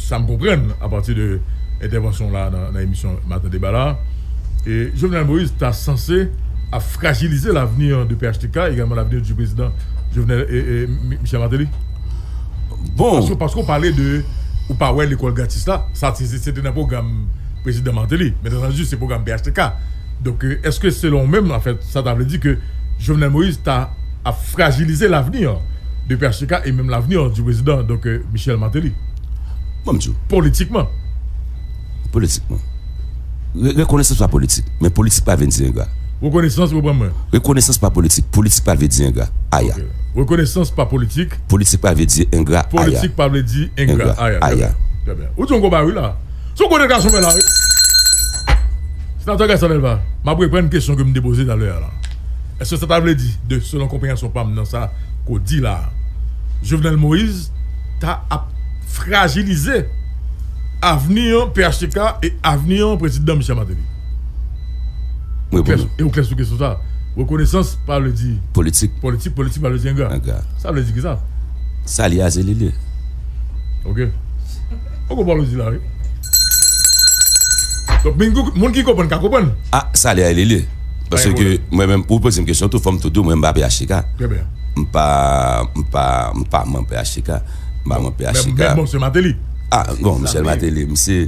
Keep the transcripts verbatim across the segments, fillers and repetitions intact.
Sa m konprann apati de entèvansyon w la nan, nan emisyon Maten Deba la, e Jovenel Moïse ta sanse ap frajilize l'avenir de P H T K, également l'avenir du président Jovenel e, e, Mi- Michel Martelly. Bon, Paske, paske w pale de, ou pa wè lekòl gratis la, sa se se te nan pwogram prezidan Martelly. Bien entendu, se pwogram P H T K. Donk, euh, èske selon w menm, anfèt, sa ta vle di ke Jovenel Moïse ta ap frajilize l'avenir de P H T K et même l'avenir du président, donc, euh, Michel Martelly, Bon, m di w, politikman? Politikman. Re- Rekonesans pa politik, men politik pa vle di engra. Rekonesans, ou konprann mwen? Rekonesans pa politik, politik pa vle di engra. Aya. Ok. Rekonesans pa politik. Politik pa vle di engra. Aya. Politik pa vle di engra. Engra. Aya. Trè byen. Trè byen. Ou di yon gwo bagay wi la. Se yon gwo deklarasyon fè la wi. Senatè Gaston Delva, m ap reprann kesyon ke m te poze talè a la. Èske sa ta vle di, de selon konpreyansyon pa m nan sa ke w di la a, Jovenel Moïse ta ap frajilize avni an P H T K e avni an prezidan Michel Martelly? Mwen reponn ou. E ou klè sou kesyon sa? Rekonesans pa vle di politik. Politik, politik pa vle di engra. Engra. Sa vle di ki sa? Sa li a, se li li. Ok. Ou konprann ou di la, wi. Donk, moun ki, moun ki konprann, ka konprann. Ah, sa li a, li li. Paske mwen menm, ou poze m kesyon tou, fò m tou di w, mwen, m pa P H T K. Trè byen. M pa, m pa, m pa manm P H T K. M pa manm P H T K. Men, men bon, se Martelly. Ah, bon, Michel Martelly, m se,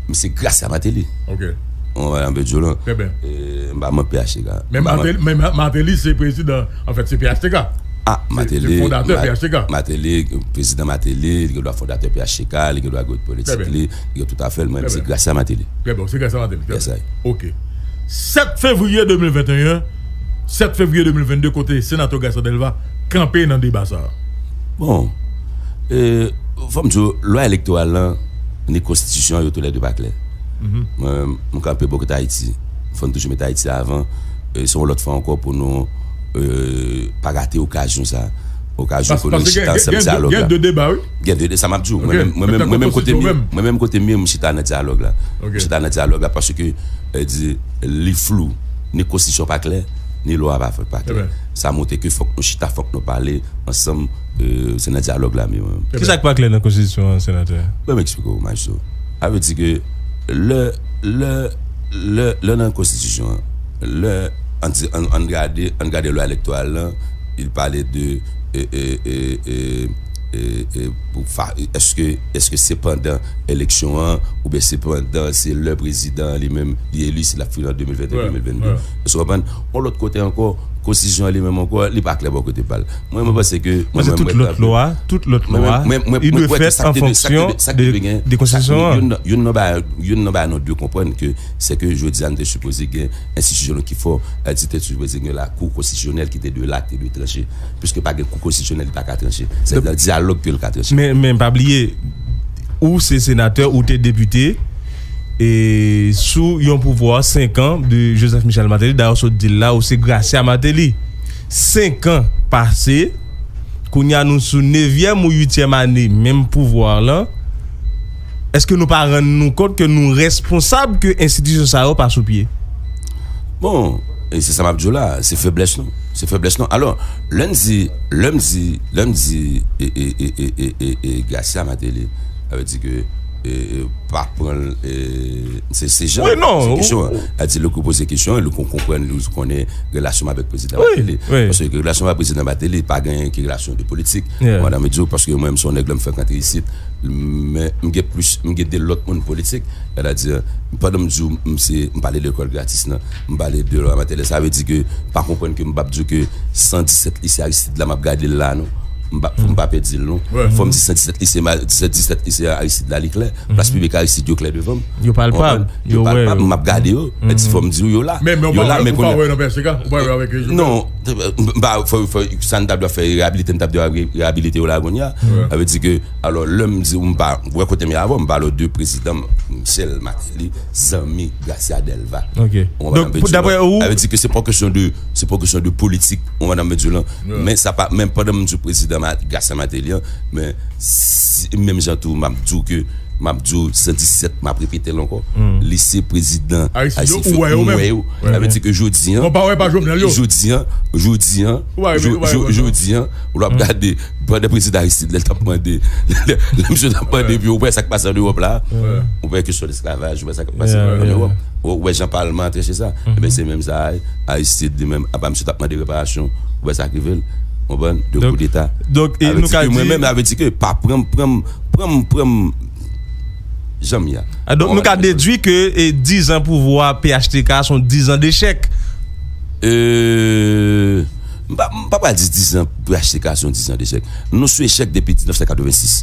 m se Gracia Martelly. Ok. Ou wè, ann pe di w lan. Trè byen. E, m pa manm P H T K. Men Martelly, men Ma- Martelly, se prezidan, anfèt, se P H T K. Ah, Martelly, se fondatè P H T K. Martelly, prezidan Martelly, li gen dwa fondatè P H T K, li gen dwa gwoup politik li, li gen tout afè l, mwen, m se Gracia Martelly. Trè byen, se Gracia Martelly. Trè byen. Yes, I. Ok. Sèt fevriye de mil venteyen, sèt fevriye de mil vennde, kote senatè Gaston Delva kanpe nan deba sa a? Bon, e, fò m di w, lwa elektoral lan, ni konstitisyon an, yo toulède pa klè. Mwen, m kanpe bò kote Ayiti. Fò n toujou met Ayiti avan. E se yon lòt fwa ankò pou nou, e, pa rate okazyon sa. Okazyon pou nou chita ansanm dyalòg la. Gen de deba, wi. Gen de, sa m ap di w. Mwen menm, mwen menm, mwen menm kote m ye, mwen menm kote m ye, m chita nan dyalòg la. M chita nan dyalòg la paske, e, di, li flou. Ni konstitisyon pa klè, ni lwa pa, pa klè. Sa montre ke fòk nou chita, fòk nou pale ansanm, e, se nan dyalòg la m ye mwen menm. Kisa k pa klè nan konstitisyon an, senatè? Bon, m eksplike w, Majistra. Sa vle di ke lè, lè, lè, lè nan konstitisyon an, lè, ann di, ann, ann gade, ann gade lwa elektoral lan, il pale de, e, e, e, e, e, e, pou fa, èske, èske se pandan eleksyon an, oubyen se pandan, se lè prezidan an li menm, li eli, si l ap fin an de mil venteyen, de mil vennde. Èske w konprann? Yon lòt kote ankò, konstitisyon an li menm ankò, li pa klè bò kote pa l. Mwen, mwen panse ke, mwen, mwen, tout lòt lwa, tout lòt lwa, li dwe fèt an fonksyon de, de konstitisyon an. Youn nan, youn nan bagay, youn nan bagay nou dwe konprann ke, se ke jodi a nou te sipoze gen enstitisyon ki fò, e, te sipoze gen lakou konstitisyonèl ki te dwe la, ki te dwe tranche. Piske pa gen kou konstitisyonèl, li pa ka tranche. Se nan dyalòg ke l ka tranche. Men, men pa bliye, ou se senatè, ou te depite, e sou yon pouvwa senk an de Joseph Michel Martelly, dayè w sot di l la, ou se Gracia Martelly. Senk an pase, kounye a nou sou nevyèm ou uityèm ane menm pouvwa lan. Èske nou pa rann nou kont ke nou responsab ke enstitisyon sa yo pa sou pye? Bon, e se sa m ap di w la, se feblès nou. Se feblès nou. Alò, lè n di, lè m di, lè m di, e, e, Gracia Martelly, sa vle di ke, e, e, pa pran l, e, se, se jan, wi, non, se kesyon an. Sa vle di, lè ou poze kesyon an, lè ou konprann, lè ou konnen relasyon m avèk prezidan Martelly. Paske relasyon m avèk prezidan Martelly, pa gen ki relasyon de politik. Madanm, m di w, paske mwen, m se yon nèg, lè m fèk antre isit, men m gen plis, m gen de lòt moun politik. Sètadi, pandan m di w, m se, m pale de lekòl gratis lan, m pale de lwa Martelly, sa vle di ke, pa konprann ke m p ap di w ke san disèt lise Aristide la, m ap gade l la, non. M pa, m pa pèdi l, non. Fò m di san disèt lise, san disèt lise Aristide la, li klè. Plas piblik Aristide yo klè devan m. Yo palpab. Yo palpab, m ap gade yo. Mwen di, fò m di w, yo la. Yo la, men kounye a. Ou pa wè nan P H T K? Ou pa wè avèk yo? Non, m pa, fò, fò, sa n t ap dwe fè, reyabilite, n t ap dwe re-, reyabilite yo la kounye a. Sa vle di ke, alò, lè m di w m pa, ou wè kote m ye avè w, m pale w de prezidan Michel Martelly, zanmi Gracia Delva. Ok. Donk, daprè ou, sa vle di ke se pa kesyon de, se pa kesyon de politik, ou wè madanm m di w lan. Men sa pa, men pandan m di w prezidan Ma-, Gracia Martelly an, men si, menm jan tou, m ap di w ke M ap di w san disèt, m ap repete l ankò. Li se prezidan Aristide yo, ou wè yo menm. Sa vle di ke jodi an, jodi an, jodi an, jodi an, ou l ap gade, pandan prezidan Aristide, lè l t ap mande, lè misye t ap mande, epi ou wè sa k pase an Ewòp la, ou wè kesyon lesklavaj, ou wè sa k ap pase an Ewòp, ou wè jan palman an tranche sa. Ebyen, se menm sa, Aristide, li menm, apa misye t ap mande reparasyon, ou wè sa k rive l, konprann, de koudeta. Donk, e nou ka di. Mwen menm, sa vle di ke pa pran m, pran m, pran m, pran m, jan m ye a. Ah, donk, nou ka dedui ke, e, diz an pouvwa P H T K se yon diz an dechèk. Euh, m pa, m pa pral di diz an P H T K se yon diz an dechèk. Nou sou echèk depi diznèf san katrevensis.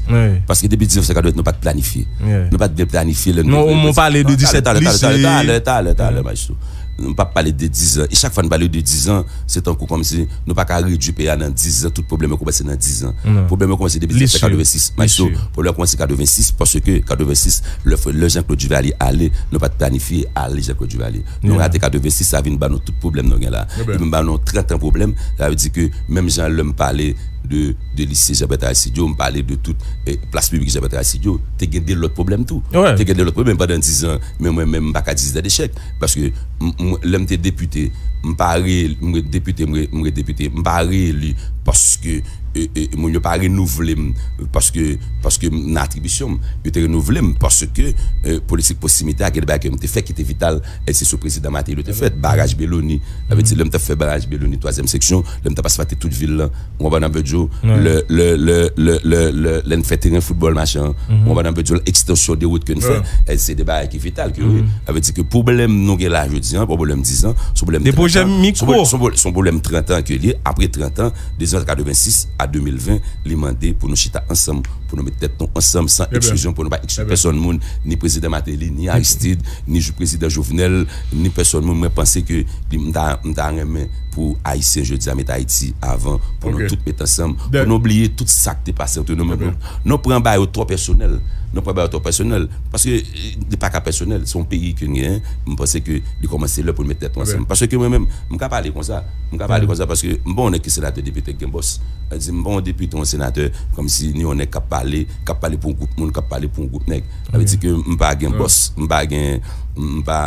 Paske depi diznèf san katrevensis, nou pa t planifye. Nou pa t byen planifye lè nou. Non, ou pale de disèt plis, talè, talè, talè, maestro. Nou p ap pale de diz an. E chak fwa nou pale de diz an, se tankou kòmsi nou pa ka redui peyi a nan diz an. Tout pwoblèm yo kòmanse nan diz an. Pwoblèm yo kòmanse depi diznèf san katrevensis. Maestro, pwoblèm yo kòmanse katrevensis, paske katrevensis, lè, lè Jean-Claude Duvalier ale, nou pa t planifye ale Jean-Claude Duvalier. Nou rate katrevensis, sa vin ban nou tout pwoblèm nou gen la. Li vin ban nou trant an pwoblèm. Sa vle di ke menm jan lè m pale de, de lise Jean Bertrand Aristide yo, m pale de tout, eh, plas piblik Jean Bertrand Aristide yo, te gen de lòt pwoblèm tou. Te gen de lòt pwoblèm pandan diz an, men mwen menm, m pa ka di diz an dechèk. Paske m, m, lè m te depite, m pa re, m ret depite, m re, m ret depite, m pa reeli paske, e, e, moun yo pa renouvle m, paske, paske m nan atribisyon m. Yo te renouvle m paske, e, politik pwoksimite a, gen de bagay ke m te fè ki te vital, e se sou prezidan Martelly yo te fèt, baraj Belonie. Sa vle di, lè m t ap fè baraj Belonie, twazyèm seksyon, lè m t ap asfalte tout vil lan, ou konprann, anpedjo, lè, lè, lè, lè, lè, lè, lè n fè teren foutbòl machan, ou konprann, anpedjo, ekstansyon de wout ke n fè, e se de bagay ki vital ke wi. Sa vle di ke pwoblèm nou gen la jodi an, pa pwoblèm diz an, se yon pwoblèm trant an. Se yon pwoblèm, se yon pwoblèm trant an ke li ye. Apre trant an, de diznèf san katrevensis a de mil ven, li mande pou nou chita ansanm, pou nou met tèt nou ansanm, san eksklizyon, pou nou pa eksklwi pèsonn moun, ni prezidan Martelly, ni Aristide, ni prezidan Jovenel, ni pèsonn moun. Mwen panse ke li, m ta, m ta renmen pou Ayisyen jodi a met Ayiti avan, pou nou tout met ansanm, pou nou bliye tout sa k te pase ant nou menm. Nou, nou pran bagay yo twò pèsonèl. Nou pran bagay yo twò pèsonèl. Paske, eh, li pa ka pèsonèl. Se yon peyi ke n genyen. M panse ke li kòmanse lè pou n met tèt nou ansanm. Paske mwen menm, m ka pale konsa. M ka pale konsa paske m pa yon nèg ki senatè, depite, k gen bòs. Sa vle di, m pa yon depite, yon senatè, kòmsi ni yon nèg k ap pale, k ap pale pou yon gwoup moun, k ap pale pou yon gwoup nèg. Sa vle di ke m pa gen bòs, m pa gen, m pa,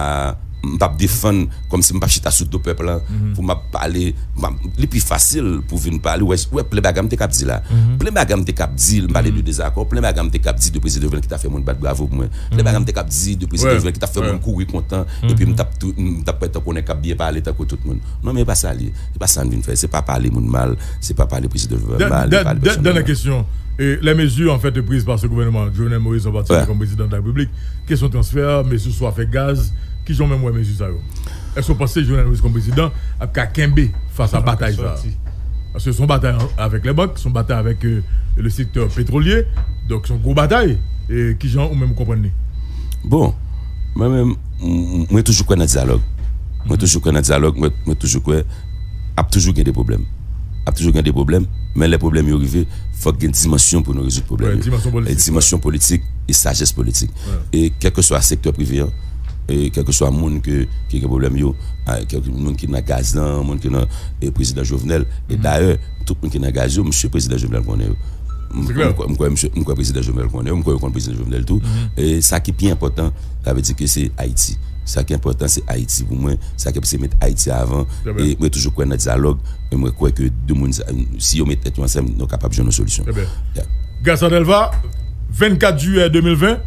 m p ap defann kòmsi m p ap chita sou do pèp la pou m ap pale. M ap, li pi fasil pou vin pale. Ou wè, ou wè plen bagay m te k ap di la. Plen bagay m te k ap di, m pale de dezakò, plen bagay m te k ap di de prezidan Jovenel ki ta fè moun bat bravo pou mwen. Plen bagay m te k ap di de prezidan Jovenel ki ta fè moun kouri kontan, epi m t ap tou, m t ap pran tankou nèg k ap byen pale tankou tout moun. Non, men e pa sa li ye. E pa sa n vin fè. Se pa pale moun mal, se pa pale prezidan Jovenel mal, e pale pèsonn mal. Dènyè kesyon. Et les mesures en fait prises par ce gouvernement Jovenel Moïse en particulier comme président de la République, kesyon transfè, mezi sou afè gaz, kijan w menm wè mezi sa yo? Èske w panse Jovenel Moïse kòm prezidan ap ka kenbe fas a batay sa a? Paske se yon batay avèk lè bank, se yon batay avèk, euh, le sektè petwolye, donk se yon gwo batay. E kijan ou menm ou konprann li? Bon, mwen menm, m-, m-, mwen toujou kwè nan dyalòg. Mwen toujou kwè nan dyalòg, mwen, mwen toujou kwè ap toujou gen de pwoblèm. Ap toujou gen de pwoblèm, men lè pwoblèm yo rive, fòk gen dimansyon pou nou rezoud pwoblèm yo. Dimansyon politik, e dimansyon politik e sajès politik. E kèlkeswa sektè prive an, e kèlkeswa moun ke, ki gen pwoblèm yo, a, kèlke moun ki nan gaz lan, moun ki nan, e prezidan Jovenel, e dayè, tout moun ki nan gaz yo, msye prezidan Jovenel konnen yo. M, m kwè, m kwè msye, m kwè prezidan Jovenel konnen yo, m kwè yo konn prezidan Jovenel tou. E sa ki pi enpòtan, sa vle di ke se Ayiti. Sa ki enpòtan, se Ayiti pou mwen. Sa ki, se met Ayiti avan. E mwen toujou kwè nan dyalòg. E mwen kwè ke de moun sa, si yo met tèt yo ansanm, nou kapab jwenn yon solisyon. Gason Delva, vennkat jiyè de mil ven,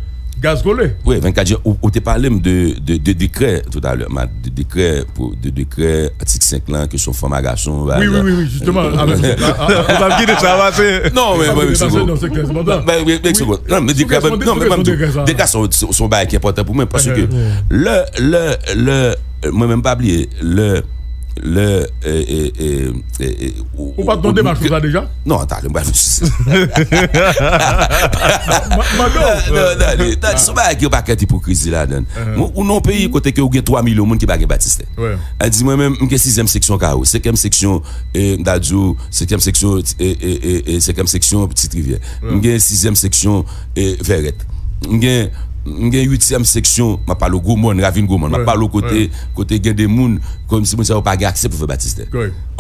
gaz kole. Wi, vennkat jiyè, ou, ou te pale m de, de, de dekrè toutalè, ma, de dekrè, pou, de dekrè, atik senk lan, ke se yon fanm a gason, wi, wi, wi, wi, jisteman, avèk, a, a, a, ou t ap kite sa pase. Non, men, men, men, men, men, men, dekrè, non, men, men, dekrè, se yon, se yon bagay ki enpòtan pou mwen, paske lè, lè, lè, mwen menm pa bliye, lè, lè, e, e, e, e, e, ou, ou pa t nan demach konsa deja? Non, talè, mwen pa reflechi. Non, talè, talè, se yon bagay ki yon pakèt ipokrizi ladan l. Ou, ou nan yon peyi kote ke ou gen twa milyon moun ki pa gen batistè. An di mwen menm, m gen sizyèm seksyon Kawo, senkyèm seksyon, e, m ta di w, senkyèm seksyon, e, e, e, e, senkyèm seksyon Ti Rivyè. M gen sizyèm seksyon, e, Vèrèt. M gen, m gen uityèm seksyon, m ap pale w Gwomòn, Ravin Gwomòn. M ap pale w kote, kote gen de moun, kòmsi moun sa yo pa gen aksè pou fè batistè.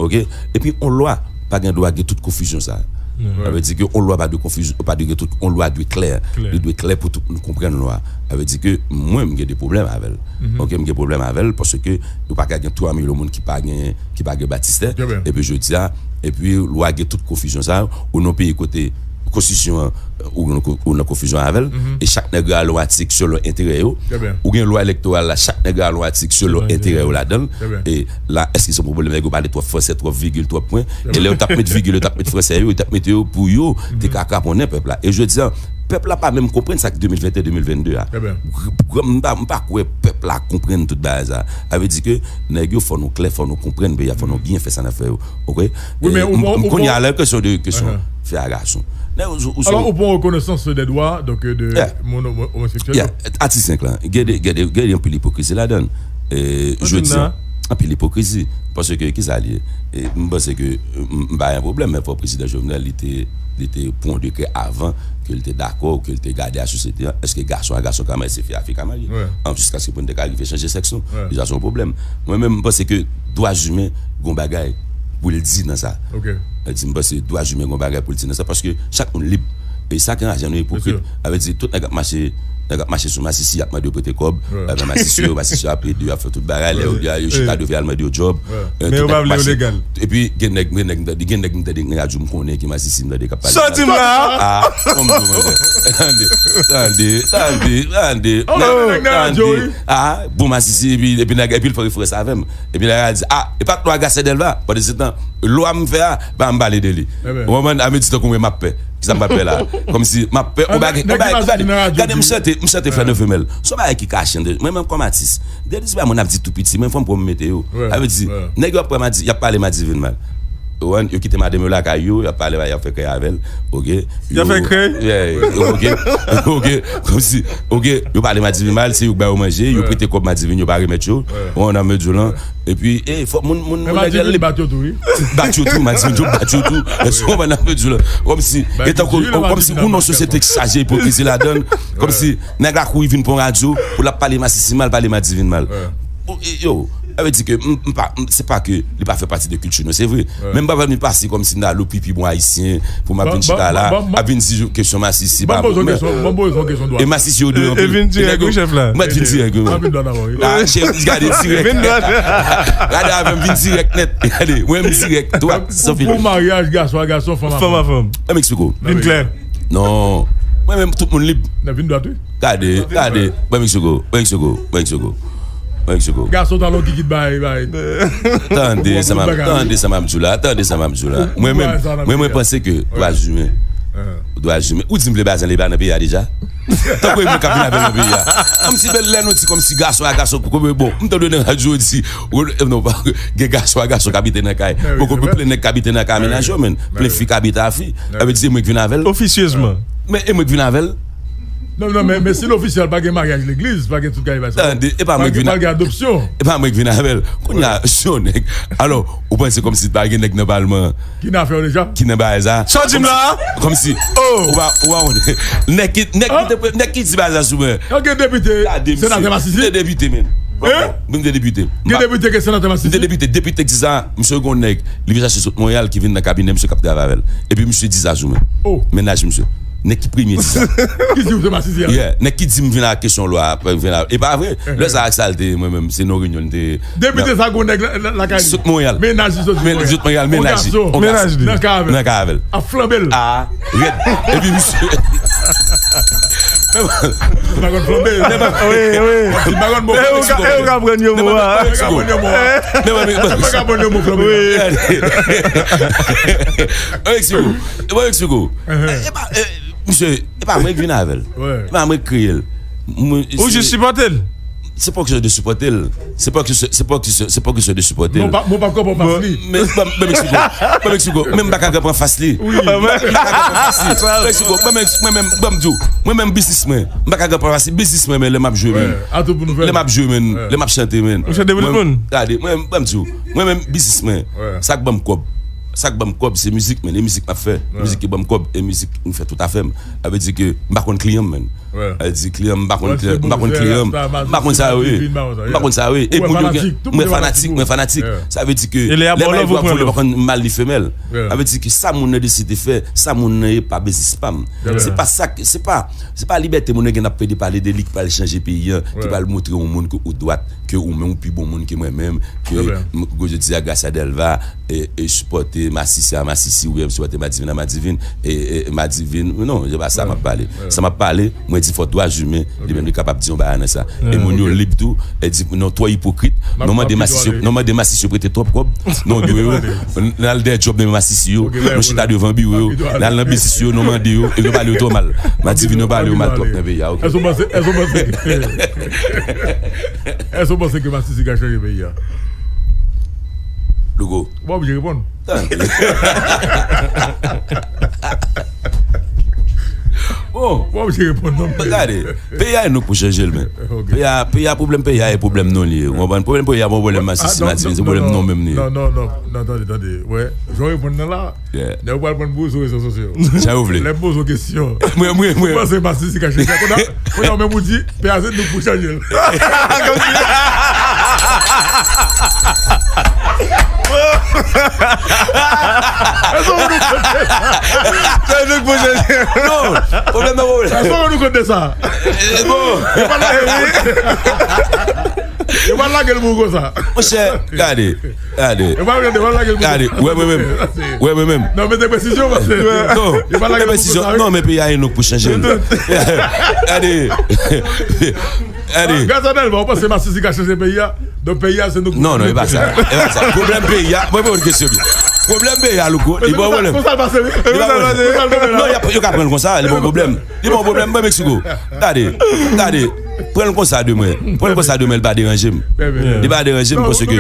Oke? Epi, yon lwa pa gen dwa gen tout konfizyon sa a. Sa vle di ke yon lwa pa dwe konfiz, pa dwe gen tout, yon lwa dwe klè. Li dwe klè pou tout moun konprann lwa. Sa vle di ke mwen, m gen de pwoblèm avè l. Ok, m gen pwoblèm avè l paske ou pa ka gen twa milyon moun ki pa gen, ki pa gen batistè. Epi jodi a, epi lwa gen tout konfizyon sa, ou nan peyi kote konstitisyon an, ou nan, ou nan konfizyon avè l, e chak nèg yo al yon atik selon enterè yo. Ou gen lwa elektoral la, chak nèg yo al yon atik selon enterè yo ladan l. E la, èske se yon pwoblèm nèg yo pale twòp fransè, twòp vigil, twòp pwen? E lè yo t ap met vigil, yo t ap met fransè yo, yo t ap mete yo pou yo te ka kraponnen pèp la. E jodi a, pèp la pa menm konprann sa k de mil venteyen, de mil vennde a. M pa, m pa kwè pèp la konprann tout bagay sa. Sa vle di ke nèg yo, fò nou klè, fò nou konprann peyi a, fò nou byen fè sa n ap fè yo. Ok? Kounye a, la kesyon de kesyon fi a gason. Nèg yo, ou, ou, alò, ou pran rekonesans de dwa, donk, de moun omoseksyèl yo. Atis senk lan, gen de, gen de, gen de anpil ipokrizi ladan l. E, jodi a, anpil ipokrizi. Paske, ki sa l ye? E, m panse ke, m, m pa gen pwoblèm, men fò prezidan Jovenel, li te, li te pran yon dekrè avan ke l te dakò, ke l te gade a sosyete an, èske gason a gason ka marye, se fi a fi ka marye. An, jiskaske pou n te ka rive chanje sèks nou. Deja, se yon pwoblèm. Mwen menm, m panse ke dwa imen gon bagay pou l di nan sa. Sa vle di, m panse dwa imen gon bagay pou l di nan sa, paske chak moun lib. E sa k anraje nou ipokrit. Sa vle di, tout nèg ap mache, nèg ap mache sou masisi, y ap mande yo prete kòb. Y ap masisi yo, masisi yo ap ede yo, ap fè tout bagay. Lè yo, yo chita, yo vle al mande yo djòb. Men yo pa vle yo legal. Epi, gen nèg, gen nèg, m tande, gen nèg, m tande nan radyo, m konnen ki masisi, m tande k ap pale. Sòti m la! Ah, kòm di, tande, tande, tande, tande. Tande. Ah, bon masisi, epi, epi nèg, epi l fè referans avè m. Epi nèg la di, ah, e pa t lwa Garcin Delva. Pandan se tan, lwa m fè a, pa m pale de li. Ou konprann? A, men di tankou mwen m ap pè. Kisa m ap pè la? Kòmsi m ap pè yon bagay, yon bagay, yon bagay. Gade, m chante, m chante flè nan femèl. Se yon bagay ki kache anndan. Mwen menm kòm atis, gen de ti bagay moun ap di tou piti, mwen fò m pran m mete yo. Sa vle di, nèg yo ap pran madi, y ap pale madivin mal. Ou konprann? Yo kite madanm yo lakay yo, y ap pale, y ap fè krèy avè l. Ok? Y ap fè krèy? Ok. Ok. Kòmsi, ok, yo pale madivin mal, se yo k ba yo manje, yo prete kòb madivin, yo pa remèt yo. Ou konprann, nan medyo lan. Epi, e, fò moun, moun, moun nèg yo bat yo tou, wi. Bat yo tou, madivin yo bat yo tou. Èske ou konprann, nan medyo lan? Kòmsi, e tankou, kòmsi ou nan sosyete ki chaje ipokrizi ladan l. Kòmsi, nèg la kouri vin pran radyo, pou l ap pale masisi mal, pale madivin mal. Ou, e, yo, sa vle di ke m, m pa, m, se pa ke li pa fè pati de kilti nou, se vre. Men m pa vle vin pase kòmsi m ta loupi pi bon ayisyen, pou m ap vin chita la, ap vin di kesyon masisi pa bon. E masisi yo dwe anpil. E vin dirèk, wi, chèf la. Mwen vin dirèk, wi. Ah, chèf, gade dirèk. Gade avè m, vin dirèk nèt. Gade, mwen m dirèk, dwat, san filè. Pou maryaj gason a gason, fanm a fanm. Fanm a fanm. Mwen m eksplike w. Vin klè. Non. Mwen menm, tout moun lib. Nan vin dwat, wi. Gade, gade. Ban m eksplike w, ban m eksplike w, ban m eksplike w. Ban m eksplike w. Gason talon ki kit bay, bay. Tande sa m ap, tande sa m ap di w la, tande sa m ap di w la. Mwen menm, mwen, mwen panse ke dwa imen. Dwa imen. Ou di m vle Bazin li pa nan peyi a deja? Tankou e mwen k ap vin avè l nan peyi a. Kòmsi bèl lè nou di kòmsi gason a gason, kòm, bon, m tande nan radyo di, non, pa, gen gason a gason k abite nan kay. Poko plen nèg k abite nan kay a mennaj yo, men. Plen fi k abite a fi. Sa vle di se mwen k vin avè l. Ofisyezman. Men e mwen k vin avè l. Non, non, men, men si l ofisyèl, pa gen maryaj legliz, pa gen tout kay bagay sa. Tande, e pa mwen k vin, pa gen adopsyon. E pa mwen k vin avè l. Kounye a, si yon nèg. Alò, ou panse kòmsi pa gen nèg nan palman an ki nan afè yo deja? Ki nan bagay sa? Sa w di m la? Kòmsi, ou pa, ou pa konnen. Nèg ki, nèg ki te, nèg ki di bagay sa sou mwen. Yo gen depite, senatè masisi? M te depite, men. Mwen m te depite. Gen depite ke senatè masisi? M te depite, depite ki di sa, misye gen yon nèg, li vin chache sot Monreyal ki vin nan kabinè misye k ap travay avè l. Epi misye di sa sou mwen. Mennaj misye. Nèg ki premye di sa. Ki di w se masisi a? Yeah, nèg ki di m vin ak kesyon lwa, vin la. E pa vre. Lè sa ak sa l te ye, mwen menm, se nan reyinyon n te ye. Depite sa gon nèg la, la, lakay li. Sot Monreyal. Mennaj li soti Monreyal. Sot Monreyal, mennaj li. Yon gason. Mennaj li. Nan kay avè l. Nan kay avè l. Ap flanbe l. Ah, rèd. Epi misye. M pa konn flanbe. Wi, wi. M pa konn bon. E ou ka, e ou ka pran yon mo a. M pa konn yon mo a. M pa konn yon mo flanbe. Wi. Mwen eksplike w. Mwen eksplike w. E pa, e, misye, e pa mwen k vin avè l. E pa mwen k kreye l. Ou jis sipòte l. Se pa kesyon de sipòte l. Se pa kesyon, se pa kesyon, se pa kesyon de sipòte l. Bon, pa, bon, pa konprann fas li. Men, ban m, ban m eksplike w. Ban m eksplike w. Men m pa ka pran fas li. Wi. M pa ka pran fas li. Ban m eksplike w. Mwen menm, mwen menm, ban m di w. Mwen menm biznis mwen. M pa ka pran fas li. Biznis mwen, men lè m ap jwe, men. Lè m ap jwe, men. Lè m ap chante, men. Ou chante pou tout moun? Gade, mwen, ban m di w. Mwen menm biznis mwen. Sa k ban m kòb. Sa k ban m kòb, se mizik, men. E mizik m ap fè. Mizik ki ban m kòb. E mizik m fè tout afè m. Sa vle di ke m pa konn kliyan m, men. Sa vle di kliyan, m pa konn kliyan, m pa konn kliyan, m pa konn sa yo ye. M pa konn sa yo ye. E moun yo gen, mwen fanatik, mwen fanatik. Sa vle di ke lè bagay yo ap vole, pa konn mal ni femèl. Sa vle di ke sa moun nan deside fè, sa moun nan ye pa biznis pa m. Se pa sa, se pa, se pa libète moun nan gen ap plede pale de li ki pral chanje peyi an, ki pral montre yon moun ke ou dwat, ke ou menm ou pi bon moun ke mwen menm, ke m, jodi a gras a Delva, e, e sipòte Masisi a Masisi, oubyen m sipòte Madivin a Madivin, e, e Madivin, non, se pa sa m ap pale. Sa m ap pale, mwen di fòk dwa imen, li menm li kapab di yon bagay nan sa. E moun yo lib tou, e di, non, twò ipokrit, non mande Masisi yo, non mande Masisi yo prete twòp kòb, non dwe yo, n al dèyè djòb nan men Masisi yo, nou chita devan biwo yo, n al nan biznis yo, nou mande yo, e nou pale yo twò mal. Madivin yo pale yo mal twòp nan peyi a, ok. Èske w panse, èske w panse, èske w panse ke Masisi ka chanje peyi a? Louko. Ou pa oblije reponn. Bon. Ou pa oblije reponn non. Gade, peyi a e nou k pou chanje l, men. Peyi a, peyi a, pwoblèm peyi a e pwoblèm nou li ye. Ou konprann? Pwoblèm peyi a pa yon pwoblèm Masisi, Madivin, se pwoblèm nou menm li ye. Non, non, non, non, tande, tande. Wè, jan w reponn nan la, nèg yo pral pran pou ou sou rezo sosyo. Jan yo vle. Lè m poze w kesyon. Mwen, mwen, mwen. Ou panse Masisi ka chanje? Kounye a, kounye a, ou menm ou di, peyi a se nou k pou chanje l. Sa nou k pou chanje. Non, pwoblèm nan pwoblèm. Sa nou konn de sa. E bon. Yo pa lage l pou ou konsa. Monchè, gade, gade. Yo pa lage l pou ou konsa. Gade, wè mwen menm. Wè mwen menm. Non, mete presizyon, paske yo pa lage l pou ou konsa. Non, men peyi a e nou k pou chanje l. Gade. Gade. Gras a Delva, ou panse Masisi ka chanje peyi a? Donk peyi a se nou k pou chanje. Non, non, e pa sa. E pa sa. Pwoblèm peyi a, mwen poze w kesyon byen. Pwoblèm peyi a, Louko, li pa yon pwoblèm. Konsa l pase, wi. Li pa yon pwoblèm. Non, y ap, yo ka pran l konsa, li pa yon pwoblèm. Li pa yon pwoblèm, mwen Meksiko. Gade, gade. Pran l konsa de mwen. Pran l konsa de mwen, li pa deranje m. Li pa deranje m paske,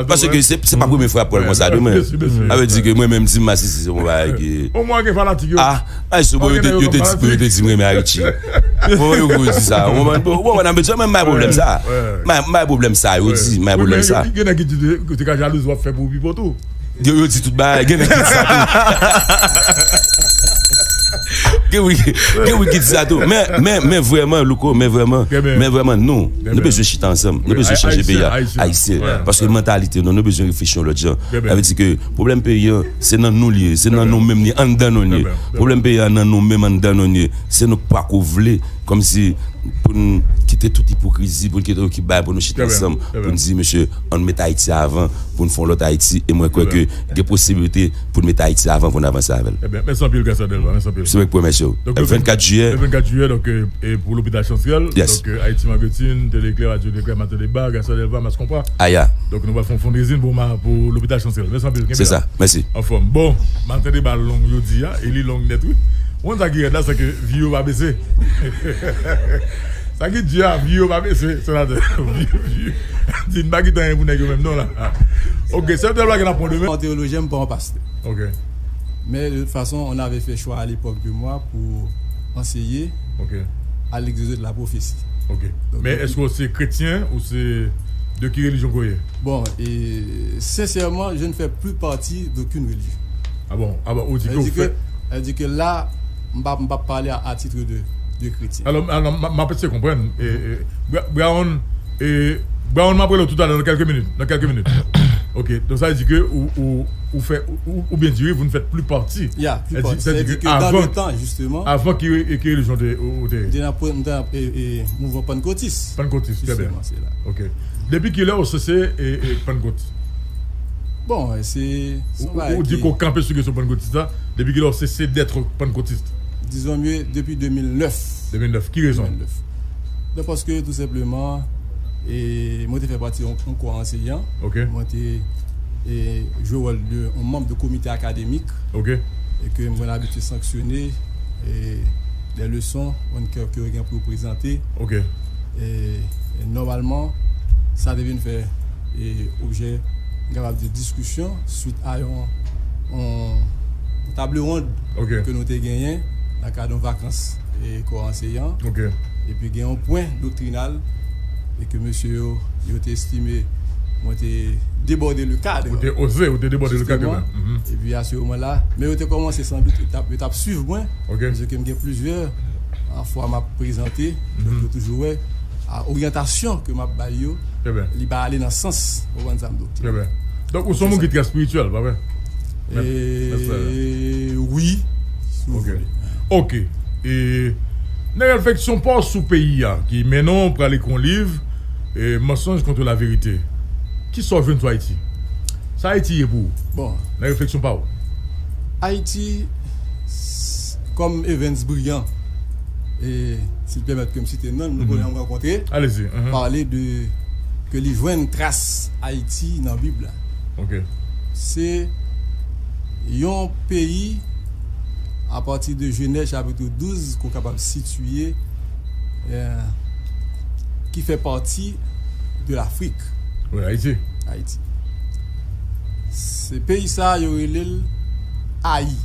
paske se, se pa premye fwa pran l konsa de mwen. Sa vle di ke mwen menm, si m Masisi, se yon bagay ki. Omwen gen fanatik yo. Ah, ay, sou bon, yo te, yo te di, yo te di m renmen Haiti. Bon, yo di sa. Ou konprann? Bon, bon, nan bezwen, mwen, m pa gen pwoblèm sa. M pa, m pa gen pwoblèm sa, yo di, m pa gen pwoblèm sa. Gen nèg ki di, yo te ka jalouz w ap fè pou Pipo tou. Yo, yo di tout bagay, gen nèg ki di sa tou. Gen wi, gen wi ki di sa tou. Men, men, men vrèman, Louko, men vrèman, men vrèman, nou, nou bezwen chita ansanm. Nou bezwen chanje peyi a, Ayisyen. Paske mantalite nou, nou bezwen reflechi yon lòt jan. Sa vle di ke pwoblèm peyi an, se nan nou li ye, se nan nou menm li ye, anndan nou li ye. Pwoblèm peyi an nan nou menm anndan nou li ye. Se nou k pa ko vle, kòmsi pou n kite tout ipokrizi, pou n kite tout bagay, pou nou chita ansanm, pou n di, mesye, ann met Ayiti avan, pou n fè yon lòt Ayiti, e mwen kwè ke gen posiblite pou n met Ayiti avan, pou n avanse avè l. Ebyen, mèsi anpil, Garcia Delva, mèsi anpil. Se mwen k pou remèsye w. Vennkat jiyè. Le vennkat jiyè, donk, e, e pou lopital Chancerelle, donk, e, Ayiti Magazine, Tele Eklè, Radio Eklè, Maten Deba, Garcia Delva, Mass Konpa. Aya. Donk, nou pral fè yon fundraising pou ma-, pou lopital Chancerelle. Mèsi anpil, kenbe la. Se sa, mèsi. Anfòm. Bon, Maten Deba long jodi a, e li long nèt, wi. Ou konn sa ki rèd la, se ke vi yo pa bese. Sa ki di a, vi yo pa bese, senatè. Vi, vi. Di n pa kite anyen pou nèg yo menm non la. Ok, sèl tèl bagay n ap pran demen. An teyolojyen, m pa an pastè. Ok. Mais de toute façon, on avait fait choix à l'époque de moi pour enseigner à l'exaucé de la prophétie. Ok. Men èske w se kretyen ou se, de ki relijyon ke w ye? Bon, et sincèrement, je ne fais plus partie d'aucune religion. Ah bon, ah bon, ou di ke w fè. Sa vle di ke la, m p ap, m p ap pale a, a titre de, de kretyen. Alò, alò, m, m ap eseye konprann. E, e, Bra-, Brown, e, Brown, m ap rele w toutalè nan kèlke minit, nan kèlke minit. Ok, donk sa vle di ke ou, ou, ou fè, ou, ou, ou byen di wi, vous ne faites plus partie. Ya, plus partie. Sa vle di ke dans le temps, justement. Avan ki, ki relijyon ou te, ou, ou te ye? M te nan, m te nan, e, e, mouvman pannkotis. Pannkotis, très bien. Justement, c'est là. Ok. Depi kilè ou sese, e, e, pannkotis? Bon, e, se, se yon bagay ki. Ou, ou di ke w kanpe sou kesyon pannkotis la, depi kilè ou sese d'être pannkotist? Disons mieux, depuis deux mille neuf. Deux mille neuf, ki rezon? Deux mille neuf. Donk, paske, tou senpleman, e, mwen te fè pati yon, yon kò anseyan. Ok. Mwen te, e, jwe wòl de yon manm de komite akademik. Ok. E ke mwen abitye sanksyone, e, des leçons, mwen ke, ke yo gen pou yo prezante. Ok. E, e nòmalman, sa te vin fè, e, objè, m kapab di, diskisyon, swit a yon, yon table ronde ke nou te genyen nan kad yon vakans, e, kò anseyan. Ok. Epi gen yon pwen doktrinal, e ke mesye yo, yo te estime mwen te debòde le kad. Ou te oze, ou te debòde le kad. Justement. Mhm. Epi a se moman la, men yo te kòmanse san dout, yo t ap, yo t ap swiv mwen. Ok. Paske m gen plizyè, Nan fwa m ap prezante, donk, yo toujou wè, a, oryantasyon ke m ap bay yo, li pa ale nan sans, ou konprann sa m di w. Trè byen. Donk, ou se yon moun ki trè espirityèl, pa vre? E, wi, si w vle. Ok. E, nan refleksyon pa w sou peyi a, ki mennen w prale ekri yon liv, e, Mensonge contre la vérité, kisa w jwenn sou Ayiti? Sa Ayiti ye pou ou? Bon. Nan refleksyon pa w. Ayiti, s-, kòm Evens Brillant, e, si l pèmèt ke m site non l, nou konnen nou rankontre, pale de ke li jwenn tras Ayiti nan Bib la. Ok. Se yon peyi, apati de Jenèz chapit douz, ke w kapab sitiye, e, ki fè pati de Lafrik. Wi, Ayiti. Ayiti. Se peyi sa a, yo rele l Ayi.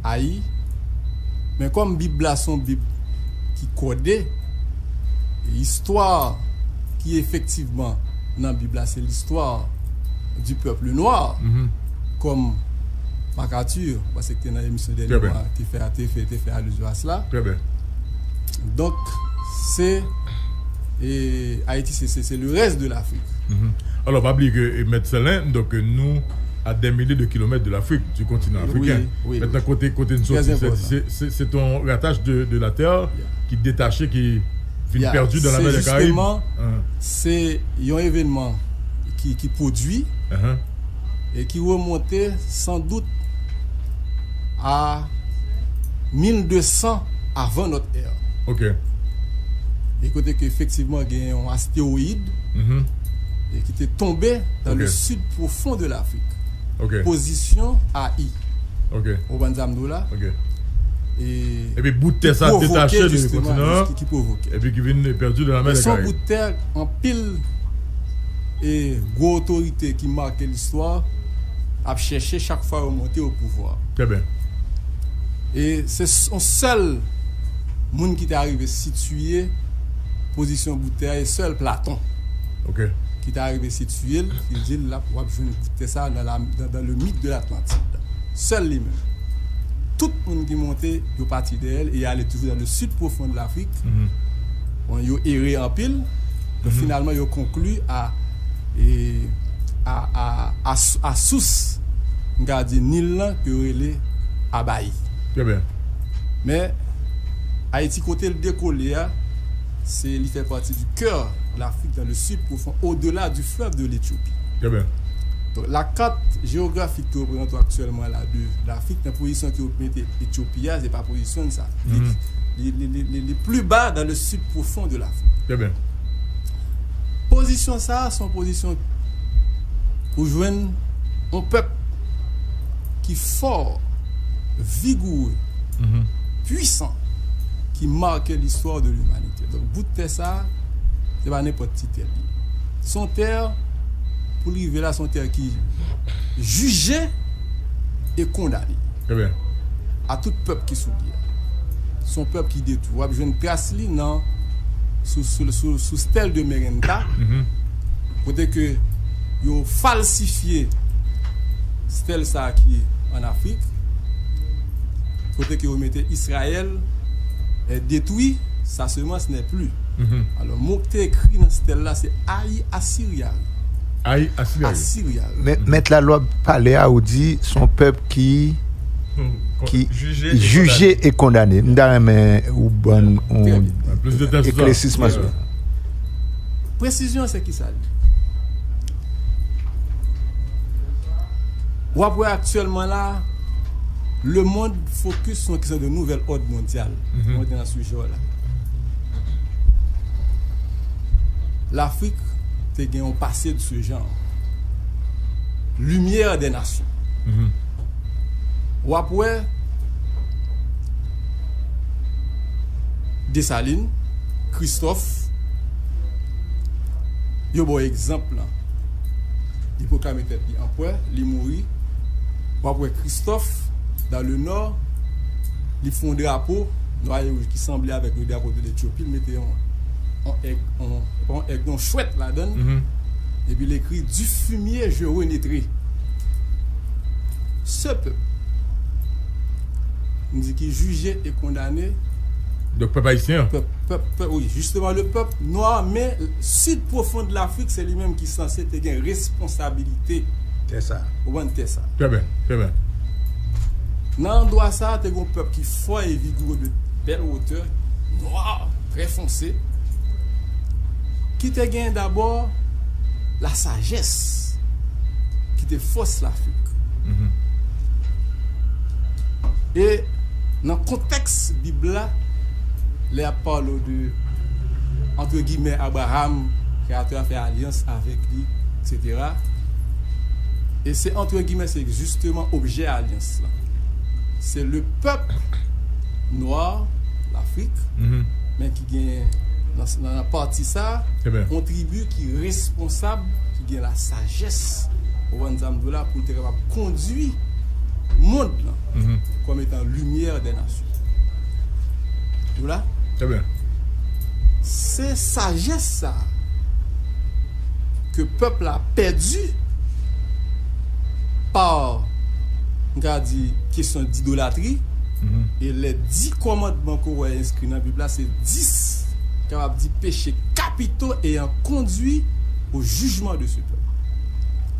Ayi. Men kòm Bib la se yon Bib ki kòde, e istwa ki efektivman nan Bib la, se l'histoire du peuple noir, kòm MacArthur, m panse ki te nan emisyon dènye mwa, te fè, te fè, te fè alizyon a sela. Trè byen. Donk, se, e, Ayiti, se, se, se le rès de Lafrik. Alò, pa bliye ke, e, Mèt Sèlen, donk, nou a dè milye de kilomèt de Lafrik, du kontinan afriken. Mentnan, kote, kote n soti, se, se, se, se yon ratach de, de la tè ki detache, ki vin pèdi dan lamè dè Karayib. Jisteman, se yon evènman ki, ki pwodui e ki remonte san dout a mil de san avan nòt è. Ok. E kote ke efektivman gen yon astewoyid e ki te tonbe dans le sud profond de l'Afrique. Ok. Pozisyon A I. Ok. Ou konprann sa m di w la? Ok. E epi bout tè sa detache de kontinan an, ki, ki pwovoke. Epi ki vin pèdi dan lamè dè Karayib. Se yon bout tè anpil e gwo otorite ki make listwa ap chèche chak fwa yo monte o pouvwa. Trè byen. E se s-, yon sèl moun ki te arive sitiye pozisyon bout tè a, e sèl Platon ki te arive sitiye l, ki di l, l ap, w ap jwenn bout tè sa nan la, dans, dans le mythe de l'Atlantide. Sèl li menm. Tout moun ki monte, yo pati dèyè l e y ale toujou dans le sud profond de l'Afrique. Bon, yo ere anpil, men finalman, yo konkli a, e, a, a, a, a sous, m ka di, Nil lan, ke yo rele Abayi. Trè byen. Men, Ayiti, kote l dekole a, se, li fè pati du cœur de l'Afrique, dans le sud profond, au-delà du fleuve de l'Éthiopie. Trè byen. Donk, la carte géographique ki reprezante aktyèlman la de l'Afrique, nan pozisyon ki yo mete Etyopi a, se pa pozisyon l sa. Li, li, li, li, li, li plus bas dans le sud profond de l'Afrique. Trè byen. Pozisyon sa a, se yon pozisyon ou jwenn yon pèp ki fò, vigoureux, puissant, ki make listwa de limanite. Donk, bout tè sa a, se pa nenpòt ti tè li ye. Se yon tè, pou l rive la, se yon tè ki jije e kondane. Trè byen. A tout pèp ki sou li a. Se yon pèp ki detwi. W ap jwenn tras li nan, sou, sou, sou, sou stèl de Merenta, kote ke yo falsifye stèl sa a ki an Afrik, kote ke yo mete Israël est détruit, sa semence n'est plus. Alò, mo ki te ekri nan stèl la, se Ayi Asirya. Ayi Asirya. Asirya. Men, mèt la lwa pale a, ou di, se yon pèp ki, ki jije e kondane. M ta renmen ou ban yon eklèsisman sou sa. Presizyon, se ki sa l ye? W ap wè aktyèlman la, lemonn fokis sou yon kesyon de nouvèl òd mondyal. Mwen te nan sijè w la. Lafrik te gen yon pase de se jan. Lumière des nations. W ap wè Desalin, Kristòf, yo ba w egzanp lan. Li pwoklame tèt li anperè, li mouri. W ap wè Kristòf, dans le nord, li fè yon drapo nwa e wouj ki sanble avèk le drapo de l'Etyopi, li mete yon, yon èg, yon, pa yon èg, yon chwèt ladan l. Epi l ekri, du fumier je renaîtrai. Ce peuple M di ki jije e kondane. Donk, pèp ayisyen an? Pèp, pèp, pèp, wi, jisteman, le pèp nwa, men Sid pwofon de Lafrik, se li menm ki sanse te gen responsabilite. Tè sa. Ou konprann, tè sa. Trè byen, trè byen. Nan andwa sa, te gen yon pèp ki fò e vigoure de bèl wotè, nwa, trè fonse, ki te gen dabò lasajès, ki te fòs Lafrik. Mhm. E nan kontèks Bib la, lè y ap pale w de, entre guillemets, Abraham, Kreyatè a fè alyans avèk li, et cetera. E se, entre guillemets, se jisteman objè alyans lan. Se le pèp nwa, Lafrik, mhm, men ki gen, nan, nan, nan pati sa, trè byen, yon tribi ki responsab, ki gen lasajès, ou konprann sa m di w la, pou l te kapab kondui mond lan, mhm, kòm etan limyè dè nasyon. Ou la? Trè byen. Se sajès sa ke pèp la pèdi pa, m ka di, kesyon didolatri, mhm, e lè dis kòmandman ke w wè enskri nan Bib la, se dis, kapab di, peche kapito ayant conduit au jugement de ce peuple.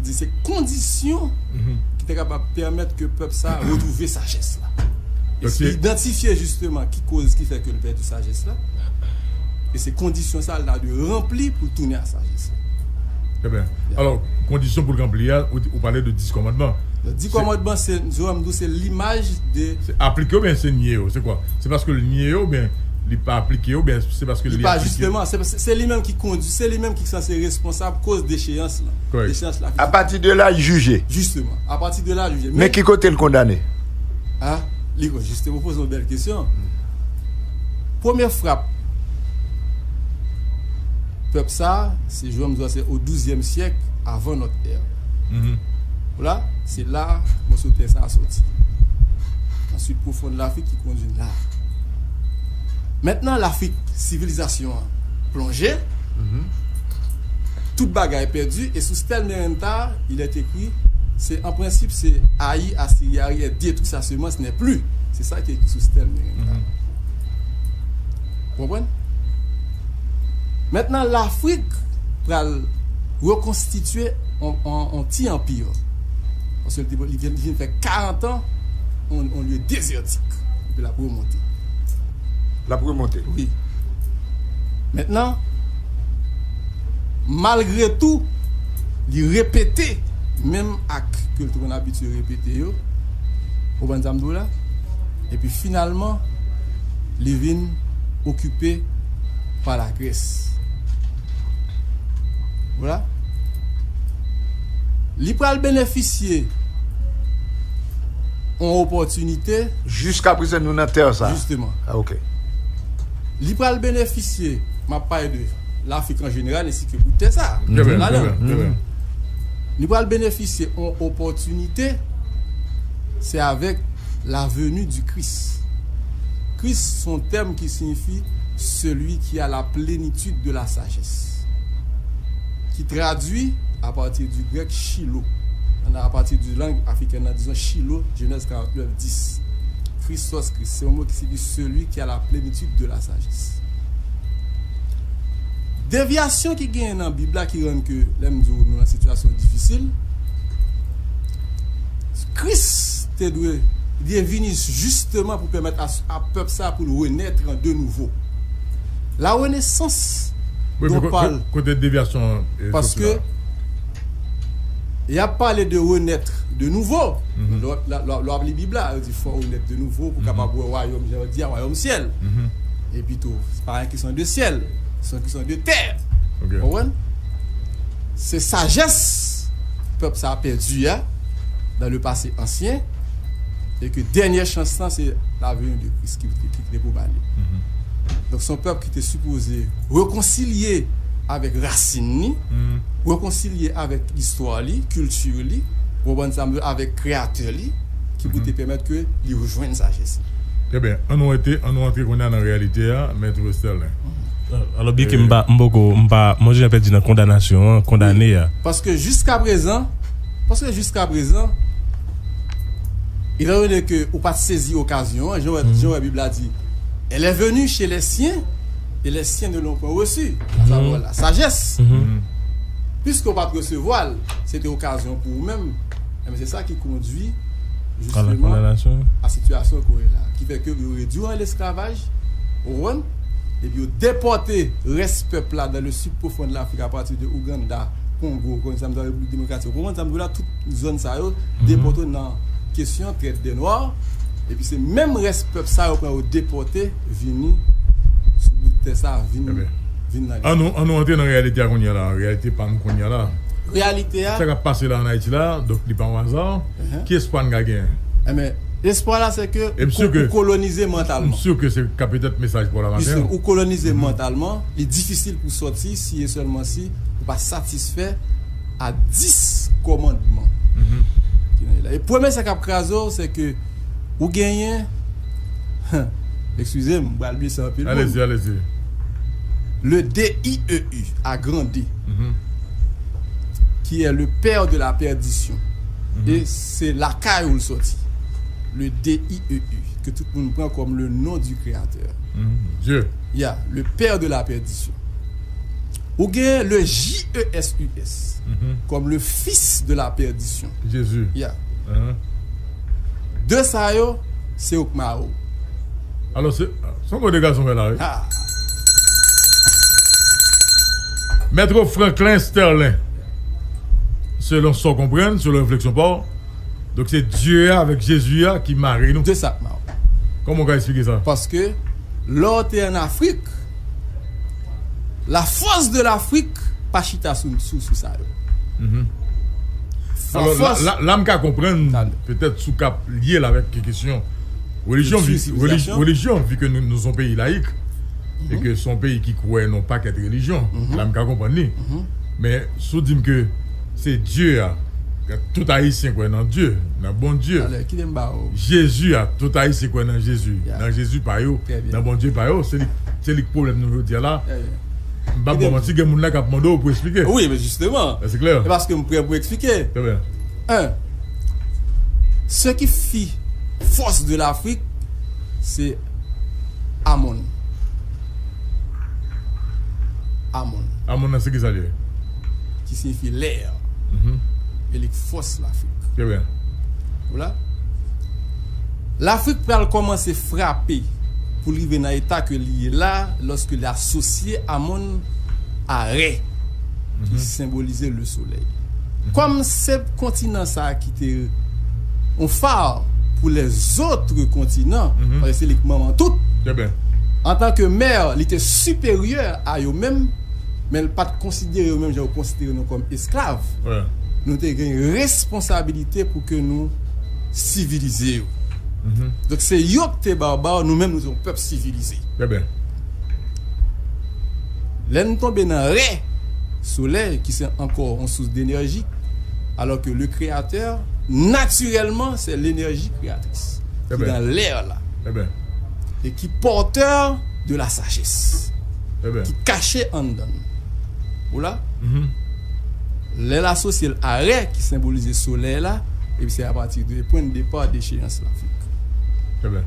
Di se kondisyon, mhm, ki te kapab pèmèt ke pèp sa retwouve sajès la. E donk, se idantifye jisteman ki koz ki fè ke l pèdi sajès la. E se kondisyon sa l ta dwe ranpli pou l tounen a sajès la. Trè byen. Ya. Alò, kondisyon pou l ranpli a, ou, ou pale de dis kòmandman. Dis kòmandman, se, Joram di w, se limaj de... Se aplike yo oubyen se nye yo? Se kwa? Se paske l nye yo oubyen li pa aplike yo oubyen se paske li pa aplike yo? Li pa, jisteman, se, se, se li menm ki kondui, se li menm ki sanse responsab koz decheyans lan. Kòrèk. Decheyans la. Apati de la, l jije. Jisteman, apati de la, l jije. Men ki kote l kondane? A, li, jisteman, w poze yon bèl kesyon. Premye frap pèp sa, se, Joram di w, se o douzyèm syèk avan notre ère. Mhm. Vwala, se la mòso tè sa a soti. Nan Sid pwofon de Lafrik ki kondui n la. Mentnan, Lafrik, sivilizasyon an plonje, mhm, tout bagay pèdi, e sou stèl Merenta, il est écrit, se, an prensip, se haï, Assyrie, haï et détruit sa semence n'est plus. Se sa ki ekri sou stèl Merenta. Mhm. Ou konprann? Mentnan, Lafrik pral rekonstitye on, on, on ti anpi. Paske li te, li vin, li vin fè karant an, on, on lye dezètik. Epi l ap remonte. L ap remonte. Wi. Mentnan, malgre tou, li repete, menm ak ke l te konn abitye repete yo. Ou konprann sa m di w la? Epi finalman, li vin okipe pa Lagrès. Vwala. Li pral benefisye yon opòtinite. Jiskaprezan, nou nan tè sa. Jisteman. A, ok. Li pral benefisye, m ap pale de Lafrik an jeneral, ensi ke bout tè sa. Trè byen, trè byen, trè byen. Li pral benefisye yon opòtinite, se avèk la venue du Christ. Christ, se yon tèm ki siyifi celui qui a la plénitude de la sagesse, ki tradui apati di grèk Chilo, apati di lang afrikèn nan, dizon Chilo, Genèse quarante-neuf dix. Christos Christ, se yon mo ki siyifi celui qui a la plénitude de la sagesse. Devyasyon ki genyen nan Bib la ki rann ke, lè m di w, nou nan sitiyasyon difisil, Kris te dwe, li te vini jisteman pou pèmèt a, a pèp sa pou l renèt de nouvo. La renaissance dont parle. Wi, men ko-, ko-, kote devyasyon an, e, soti la? Paske y ap pale de renaître de nouveau. Mhm. Lè w, lè, lè, lè w ap li Bib la, yo di fò w renaître de nouveau pou, mhm, kapab wè wayòm, jan yo di a, wayòm syèl. Mhm. Epi tou, se pa yon kesyon de syèl, se yon kesyon de tè. Ok. Ou konprann? Se sajès pèp sa a pèdi a, dans le passé ancien, e ke dènyè chans lan, se la venue de Christ ki, ki, ki te pou ba li. Mhm. Donk, se yon pèp ki te sipoze rekonsilye avèk rasin li, mhm, rekonsilye avèk istwa li, kilti li, ou konprann sa m di, avèk Kreyatè li, ki pou, mhm, te pèmèt ke li rejwenn sajès li. Trè byen. Ann nou rete, ann nou antre kounye a nan reyalite a, Mèt Sterlin. Alò, byenke m pa, m poko, m pa, mwen jan pèdi nan kondanasyon an, kondane a. Paske jiskaprezan, paske jiskaprezan, Étant donné que ou pa t sezi okazyon an, jan wè, jan wè Bib la di, elle est venue chez les siens, et les siens ne l'ont point reçue, à savoir la sagesse. Puisque ou pa t resevwa l, se te okazyon pou ou menm. Enben, se sa ki kondwi, justement, a sitiyasyon ke w ye la. Ki fè ke yo redwi w an lesklavaj, ou konprann? Epi yo depòte rès pèp la dans le sud profond de l'Afrique, à partir de Ouganda, Kongo, konn sa m di w, Repiblik Demokratik. Ou konprann sa m di w la, tout zòn sa yo, depòte w nan kesyon trèt dè nwa. Epi se menm rès pèp sa yo pran yo depòte, vini sou bout tè sa, vin, vin nan. Ann nou, ann nou antre nan reyalite a kounye a la, reyalite pa nou kounye a la. Reyalite a. Sa k ap pase la ann Ayiti la, donk li pa yon aza. Ki espwa n ka genyen? Enben, espwa la, se ke ou kolonize mantalman. M si ke se ka petèt mesaj pou la maten. Ou kolonize mantalman, li difisil pou sòti si e sèlman si ou pa satisfè a dis kòmandman ki nan la. E premye sa k ap kraze w, se ke ou genyen, eskize m, m pral bliye sa anpil moun. Allez-y, allez-y. Le D I E U, a grandi, qui est le père de la perdition. E se lakay ou l sòti. Le D I E U, que tout moun pran comme le nom du créateur. Dieu. Ya, le père de la perdition. Ou gen le J E S U S, comme le fils de la perdition. Jésus. Ya. De sa yo, se ou k mare w. Alò, se, se yon gwo dega sa w fè la, wi. Mèt Franklin Sterling, selon sa w konprann, selon refleksyon pa w, donk se Dye a avèk Jezi a ki mare nou. De sa k mare w. Kòman w ka eksplike sa? Paske, lè w te ann Afrik, la force de l'Afrique pa chita sou, sou, sou sa yo. Alò, la, la, la m ka konprann, petèt, si w ka lye l avèk kesyon relijyon, vi, relijyon, vi ke nou, nou se yon peyi layik, e ke se yon peyi ki kwè nan yon pakèt relijyon, la m ka konprann li. Men, si w di m ke se Dye a, tout Ayisyen kwè nan Dye, nan Bondye. Jezi a, tout Ayisyen kwè nan Jezi, nan Jezi pa yo, nan Bondye pa yo, se li, se li k pwoblèm nou jodi a la. M p ap ba w manti, gen moun la k ap mande w pou eksplike. Wi, men jisteman. Èske klè? E paske m prè pou eksplike. Trè byen. Un, ce qui fit force de l'Afrique, c'est Amon. Amon. Amon nan se ki sa l ye? Ki siyifi lè. E li k fòs Lafrik. Trè byen. Ou la? Lafrik pral kòmanse frape pou l rive nan eta ke li ye la, lòske l asosye Amon a rè, ki senbolize le solèy. Kòm se kontinan sa a ki te yon far pou lèzòt kontinan, paske se li k manman tout. Trè byen. Antanke mè, li te siperyè a yo menm, men l pa t konsidere yo menm jan yo konsidere nou kòm esklav. Nou te gen responsabilite pou ke nou sivilize yo. Donk, se yo ki te baba, nou menm, nou se yon pèp sivilize. Trè byen. Lè n tonbe nan rè solèy, ki se ankò yon sous denèji, alò ke le Créateur, natirèlman, se lenèji kreyatris ki nan lè la. E ki pòtè de la sajès, ki kache anndan n. Ou la? Lè l asosye l a rè, ki senbolize solèy la, epi se apati de pwen de depa decheyans Lafrik. Trè byen.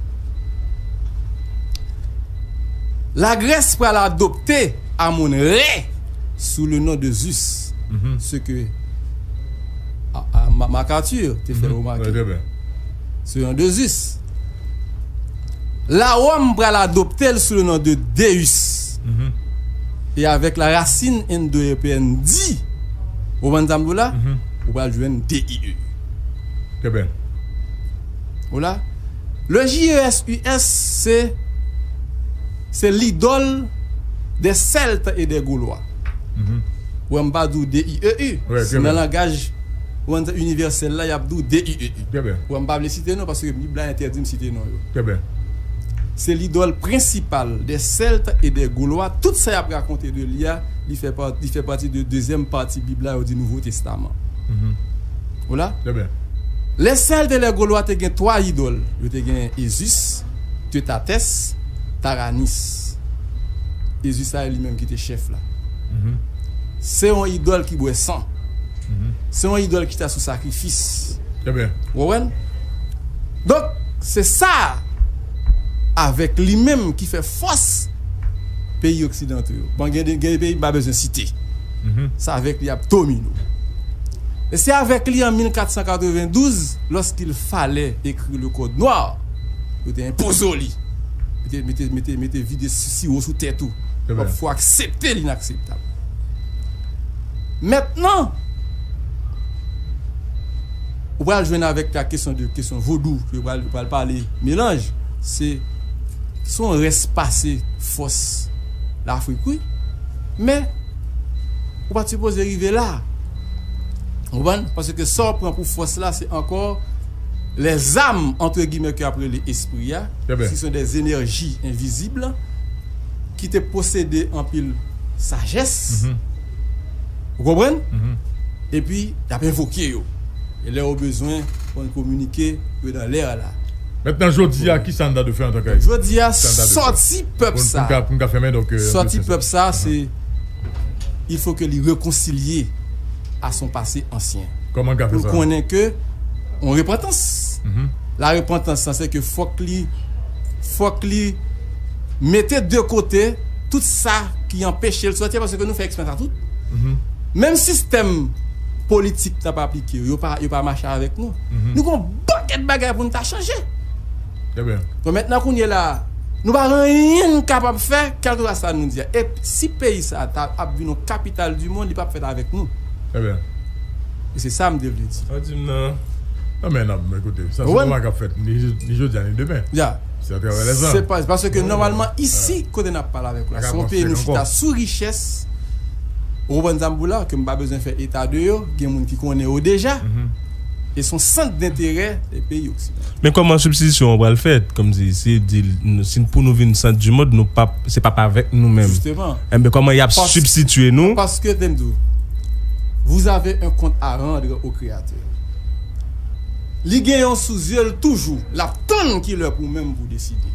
Lagrès pral adopte Amon rè sou le non de Zeus, se ke a, a, Ma-, MacArthur te fè remake. Trè byen. Sou le non de Zeus. Lawòm pral adopte l sou le non de Deus. E avèk la rasin endo-ewopeyèn di, ou konprann sa m di w la? Ou pral jwenn D I E. Trè byen. Ou la? Le J E S U S, se, se l'idole des Celtes et des Gaulois. Ou wè m pa di w D I E U. Nan langaj, ou wè, inivèsèl la, y ap di w D I E U. Ou wè m pa vle site non, paske Bib la entèdi m site non yo. Se lidòl prensipal des Celtes et des Gaulois. Tout sa y ap rakonte de li a, li fè pa, li fè pati de dezyèm pati Bib la, yo di Nouvo Testaman. Ou la? Les Celtes et les Gaulois te gen twa idòl. Yo te gen Esus, Teutates, Taranis. Esus a li menm ki te chèf la. Se yon idòl ki bwè san. Se yon idòl ki chita sou sakrifis. Ou konprann? Donk, se sa, avèk li menm, ki fè fòs peyi oksidanto yo. Bon, gen de, gen de peyi m pa bezwen site. Se avèk li y ap domine w. E se avèk li, an mil kat san katrevendouz, lorsqu'il fallait écrire le code noir, yo te enpoze w li. Mete, mete, mete, mete vide si-, siwo sou tèt ou. W ap fè w aksepte li inakseptab. Mentnan, ou pral jwenn avèk la kesyon de, kesyon vodou, ke pral, pral pale melanj, se, se yon rès pase fòs Lafrik, wi. Men, ou pa t sipoze rive la. Ou konprann? Paske sa w pran pou fòs la, se ankò lèzam, antre gimè, ke y ap rele espri a, ki se de enèji envizib, ki te posede anpil sajès. Ou konprann? Epi, y ap envoke yo. E lè yo bezwen, pou kominike, yo nan lè a la. Mentnan, jodi a, ki sa n ta dwe fè antanke Ayisyen? Jodi a, sòti pèp sa. Pou n ka, pou n ka fèmen, donk, euh, sòti pèp sa, se, il faut que li rekonsilye a son pase ansyen. Kòman n ka fè sa? Pou l konnen ke yon repantans. La repantans, sa, se ke fòk li, fòk li mete de kote tout sa ki anpeche l sòti, paske nou fè eksperyans sa tout. Menm sistèm politik n ap aplike yo, yo pa, yo pa mache avèk nou. Nou gen yon pakèt bagay pou n ta chanje. Trè byen. Bon, mentnan, kounye la, nou pa gen anyen n kapab fè, kèlkeswa sa nou di a. E si peyi sa a ta ap vin yon kapital di mond, li p ap fèt avèk nou. Trè byen. E se sa m te vle di. Sa w di m nan. Non, men, non, men, koute, sa se yon bagay k ap fèt ni, ni jodi a, ni demen. Ya. Se atravè lèzan. Se pa, paske nòmalman, isi, kote n ap pale avèk ou la, se yon peyi nou chita sou richès, ou konprann sa m di w la, ke m pa bezwen fè eta de yo, gen moun ki konnen yo deja. E se yon sant denterè de peyi oksidanto. Men kòman sibstitisyon an pral fèt? Kòmsi, si di, si pou nou vin sant di mond, nou p ap, se p ap avèk nou menm. Jisteman. Enben, kòman y ap sibstitye nou? Paske, te m di w, vous avez un compte à rendre au Créateur. Li gen yon sou zye l toujou. L ap tann ki lè pou menm pou deside.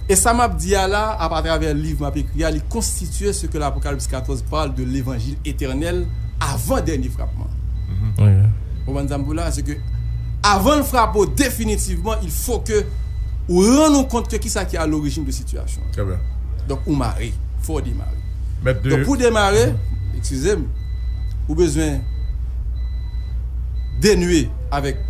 E sa m ap di a la, apatravè liv m ap ekri a, li konstitye ce que l'Apocalypse quatorze parle de l'évangile éternel avant dènye frapman. Ou konprann sa m di w la? Se ke avan l frape w definitivman, il faut que ou rann ou kont ke kisa ki a lorijin de sitiyasyon an. Donk, ou mare. Fò w demare. Donk, pou demare, eskize m, ou bezwen denye avèk